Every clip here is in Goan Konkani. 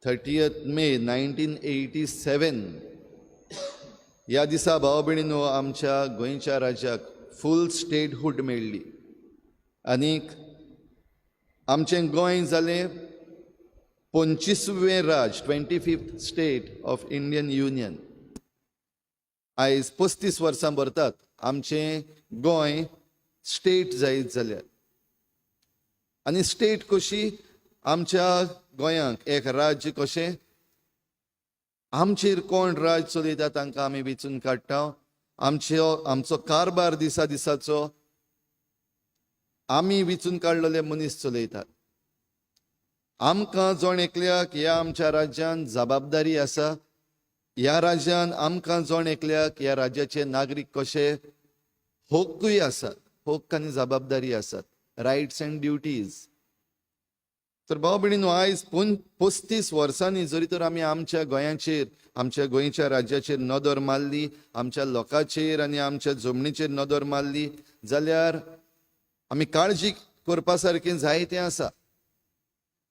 30 May 1987 ह्या दिसा, भाव भयणीनो, आमच्या गोंयच्या राज्याक फूल स्टेटहूड मेळ्ळी आनीक आमचें गोंय जालें 25वें राज, 25th state of Indian Union. आयज 35 वर्सां भरतात आमचें गोंय स्टेट जायत जाल्यार. आनी स्टेट कशी, आमच्या गोंयांक एक राज्य कशें, आमचेर कोण राज चलयता तांकां आमी वेंचून काडटा. आमचो कारभार दिसा दिसाचो आमी वेंचून काडलेले मनीस चलयतात. आमकां जण एकल्याक ह्या आमच्या राज्यान जबाबदारी आसा. ह्या राज्यान आमकां जण एकल्याक ह्या राज्याचे नागरीक कशे हक्कूय आसात, हक्क आनी जबाबदारी आसात, रायट्स अँड ड्युटीज. तर भाव भयणीनो, आयज 35 वर्सांनी जरी तर आमी आमच्या गोंयाचेर, आमच्या गोंयच्या राज्याचेर नदर मारली, आमच्या लोकांचेर आनी आमच्या जमनीचेर नदर मारली जाल्यार आमी काळजी करपा सारकें जायतें आसा.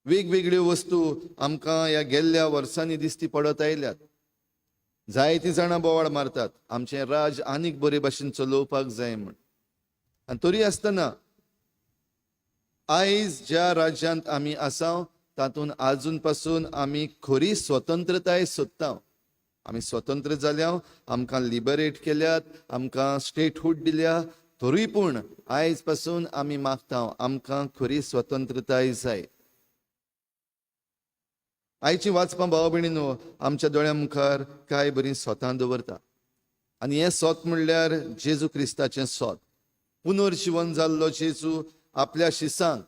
वेगवेगळ्यो वस्तू आमकां ह्या गेल्ल्या वर्सांनी दिसती पडत आयल्यात. जायतीं जाणां बोवाळ मारतात, आमचें राज आनीक बरे भाशेन चलोवपाक जाय म्हूण. आनी तरी आसतना आयज ज्या राज्यांत आमी आसा तातूंत आजून पासून आमी खरी स्वतंत्रताय सोदता. आमी स्वतंत्र जाल्या, आमकां लिबरेट केल्यात, आमकां स्टेटहूड दिल्या, तरूय पूण आयज पासून आमी मागता, आमकां खरी स्वतंत्रताय जाय. आयची वाचपां, भाव भयणीनो, आमच्या दोळ्या मुखार कांय बरीं सोतां दवरता आनी हें सोत म्हणल्यार जेजू क्रिस्ताचें सोत. पुनर्जिवन जाल्लो जेजू आपल्या शिसांक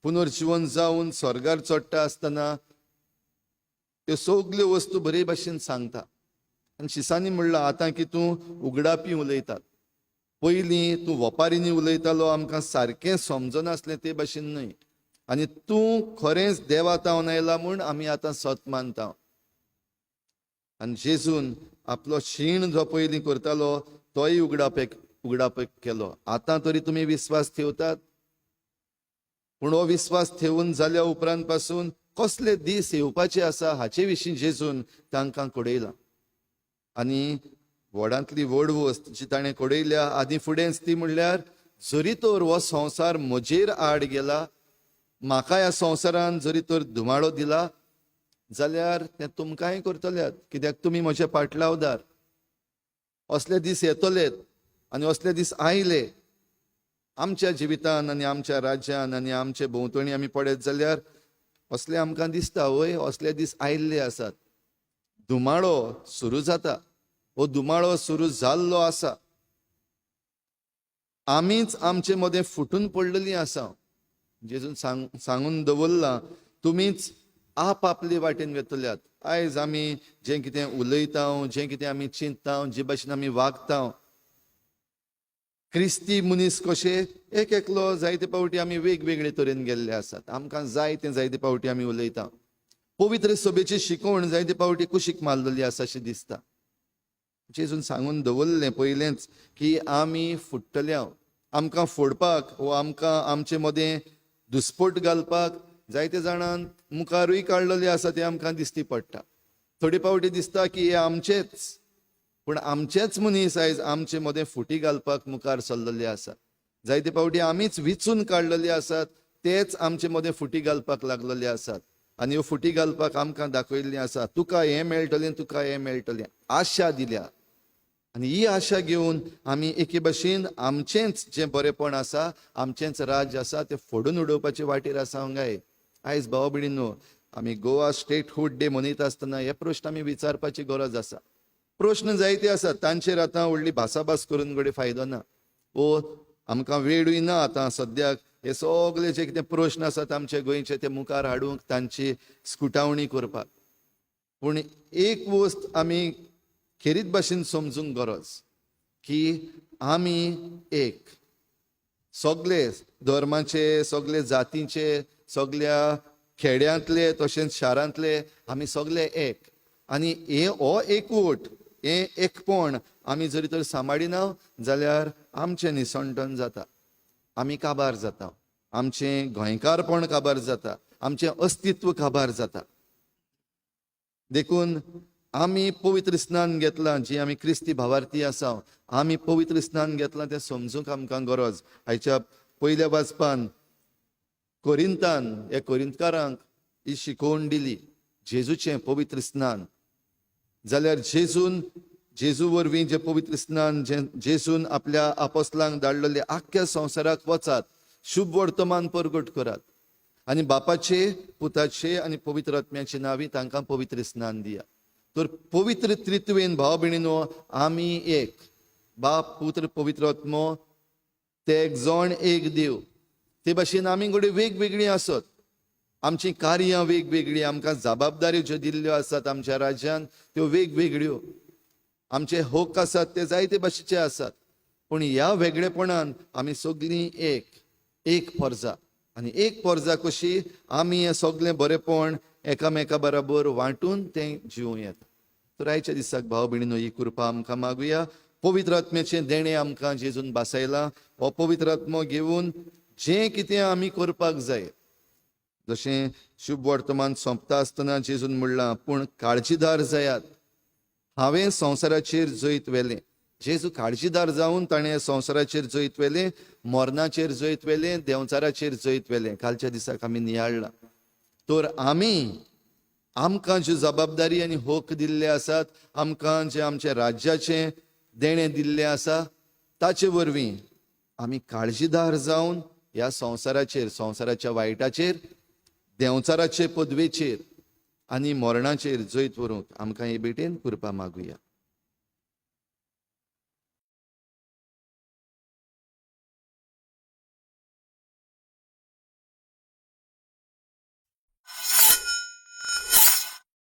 पुनर्जिवन जावन स्वर्गार चडटा आसतना त्यो सगल्यो वस्तू बरे भाशेन सांगता. आनी शिसांनी म्हणलां, आतां की तूं उगडापी उलयतात, पयलीं तूं वपारींनी उलयतालो, आमकां सारकें समजनासलें ते भाशेन न्हय, आनी तूं खरेंच देवा तावन आयला म्हूण आमी आतां सत मानता. आनी जेजून आपलो शीण जो पयलीं करतालो तोय उगडापेक केलो. आतां तरी तुमी विस्वास ठेवतात? पूण हो विस्वास ठेवून जाल्या उपरांत पासून कसले दीस येवपाचे आसा हाचे विशीं जेजून तांकां कळयलां. आनी व्हडांतली व्हड वस्त जी ताणें कळयल्या आदी फुडेंच, ती म्हणल्यार, जरी तर हो संवसार म्हजेर आड गेला, म्हाका ह्या संवसारान जरी तर धुमाळो दिला जाल्यार तें तुमकांय करतल्यात, कित्याक तुमी म्हजे पाटलावदार. असले दीस येतलेत आनी असले दीस आयले आमच्या जिवितान आनी आमच्या राज्यान आनी आमचे भोंवतणी आमी पळयत जाल्यार असले आमकां दिसता वय, असले दीस आयिल्ले आसात. धुमाळो सुरू जाता, हो धुमाळो सुरू जाल्लो आसा. आमीच आमचे मदें फुटून पडलेलीं आसा. जेजून सांगून दवरलां, तुमीच आप आपले वाटेन वेतल्यात. आयज आमी जें कितें उलयता, जें कितें आमी चिंतता, जे भाशेन आमी वागता, क्रिस्ती मनीस कशे एक एकलो जायते फावटी आमी वेगवेगळे तरेन गेल्ले आसात. आमकां जाय तें जायते फावटी आमी उलयता. पवित्र सभेची शिकवण जायते फावटी कुशीक मारलेली आसा अशें दिसता. जेजून सांगून दवरलें पयलेंच की आमी फुट्टले. आमकां फोडपाक वो आमकां आमचे मदें दुस्पोट घालपाक जायते जाणां मुखारूय काडलेले आसा, ते आमकां दिसती पडटा. थोडे फावटी दिसता की हे आमचेच, पूण आमचेच मनीस आयज आमचे मदें फुटी घालपाक मुखार सरलेले आसा. जायते फावटी आमीच विचून काडलेले आसात, तेच आमचे मदें फुटी घालपाक लागलेले आसात. आनी ह्यो फुटी घालपाक आमकां दाखयल्लें आसा, तुका हें मेळटलें, तुका हें मेळटलें, आशा दिल्या. आनी ही आशा घेवन आमी एके भाशेन आमचेंच जें बरेपण आसा, आमचेंच राज्य आसा, तें फोडून उडोवपाचे वाटेर आसा हांगाय. आयज, भाव भयणींनो, आमी गोवा स्टेटहूड डे मनयता आसतना हे प्रश्न आमी विचारपाची गरज आसा. प्रश्न जायते आसात, तांचेर आतां व्हडली भासाभास करून घडये फायदो ना वो आमकां वेळूय ना आतां सद्याक हे सगळे जे कितें प्रश्न आसात आमचे गोंयचे ते मुखार हाडूंक, तांची स्कुटावणी करपाक. पूण एक वस्त आमी खेरीत भाशेन समजूंक गरज की आमी एक, सगळे धर्माचे, सगळे जातींचे, सगळ्या खेड्यांतले तशेंच शारांतले, आमी सगळे एक. आनी हे हो एकवट, हें एकपण आमी जरी तर सांबाळिना जाल्यार आमचें निसणटन जाता, आमी काबार जाता, आमचें गोंयकारपण काबार जाता. आमचें अस्तित्व काबार जाता. देखून आमी पवित्र स्नान घेतलां, जी आमी क्रिस्ती भावार्थी आसा, आमी पवित्र स्नान घेतलां तें समजूंक आमकां गरज. आयच्या पयल्या वाचपान कोरिंतान ह्या कोरिंतकारांक ही शिकोवण दिली, जेजूचें पवित्र स्नान. जाल्यार जेजून, जेजू वरवीं जें पवित्र स्नान जें जेजून आपल्या आपोसलांक धाडलेलें, आख्ख्या संवसाराक वचात, शुभ वर्तमान परगट करात आनी बापाचे, पुताचे आनी पवित्र आत्म्याचे नांवी तांकां पवित्र स्नान दिया. तर पवित्र त्रित्वेन भाव भयणीनो आमी एक. बाप, पुत्र, पवित्र आत्मो, ते एक जण एक देव. ते भाशेन आमी घडये वेगवेगळीं आसत, आमचीं कार्यां वेगवेगळीं, आमकां जबाबदाऱ्यो ज्यो दिल्ल्यो आसात आमच्या राज्यान त्यो वेगवेगळ्यो, आमचे हक आसात ते जायते भाशेचे आसात, पूण ह्या वेगळेपणान आमी सगळीं एक, एक पोरजा. आनी एक पोरजा कशी आमी हें सगळें बरेपण एकामेका बराबर वांटून तें जिवूं येता. तर आयच्या दिसाक भाव भयणीनो ही कृपा आमकां मागुया. पवित्र आत्म्याचें देणें आमकां जेजून भासायलां. हो पवित्र आत्मो घेवन जें कितें आमी करपाक जाय, जशें शुभ वर्तमान सोंपता आसतना जेजून म्हणलां, पूण काळजीदार जायात, हांवें संवसाराचेर जैत व्हेलें. जेजू काळजीदार जावन ताणें संवसाराचेर जैत व्हेलें, मरणाचेर जैत व्हेलें, देंवचाराचेर जैत व्हेलें. कालच्या दिसाक आमी नियाळ्ळां. तर आमी आमकां ज्यो जबाबदारी आनी हक दिल्ले आसात, आमकां जें आमच्या राज्याचें देणें दिल्लें आसा, ताचे वरवीं आमी काळजीदार जावन ह्या संवसाराचेर, संवसाराच्या वायटाचेर, देंवचाराचे पदवेचेर आनी मरणाचेर जैत व्हरूंक आमकां हे भेटेन कृपा मागुया.